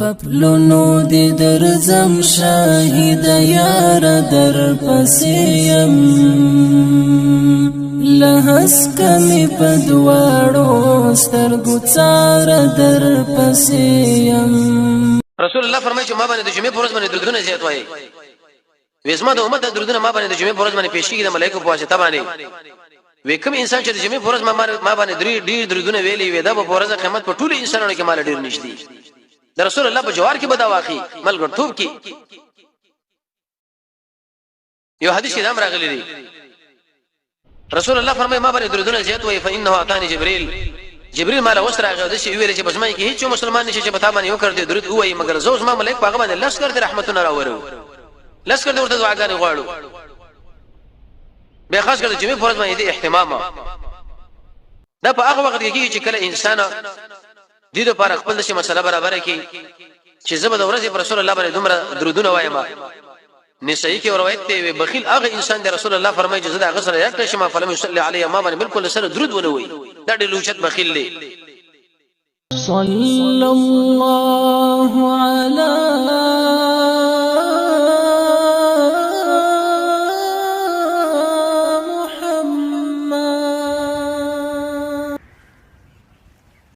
پپلونو دې درځم شاهد یار در پسې يم، لهس کمی په دواړو سترګو څار در پسې يم. رسول الله فرمایي چې ما باندې د جمعې پر ورځ باندې درودونه زیات وایي. وزما د امت د درودونه ما باندې د جمعې پر ورځ باندې پیش کیږي د ملائکه په واسطه باندې. وې کوم انسان چې د جمعې پر ورځ ما باندې درې ډیر درودونه ویلي وي، دا په ورځ قیامت په ټولو انسانانو کې مال ډیر نږدې د رسول الله په جوار کې به دا واقعي ملګرتوب کې. یو حدیث کې دام راغلی دی، رسول الله فرمایي ما باندې درودونه زیات وای، فانه اتاني جبريل، جبريل مال اوس راغی د شي ویل چې بس ما کې هیڅ مسلمان نشي چې پتا باندې یو کړ دې درود وای، مګر زه اوس ما ملائک په هغه باندې لس کړ دې رحمتونه راورو، لس کړ دې ورته دعاګانې غواړو. به خاص کړ جمعې فرض باندې دې اهتمام دا په هغه وخت کې کیږي چې کله انسان دې لپاره خپل شي مسله برابر کړي چې زه به د ورځې پر رسول الله باندې دومره درودونه وایم. نسائی کې روایت دی، وی بخیل هغه انسان دی، رسول الله فرمایي چې زه د هغه سره یاد کړم شم فلم یصلی علی، ما باندې بالکل سره درود ونه وي، دا ډېر لوچت بخیل دی. صلى الله على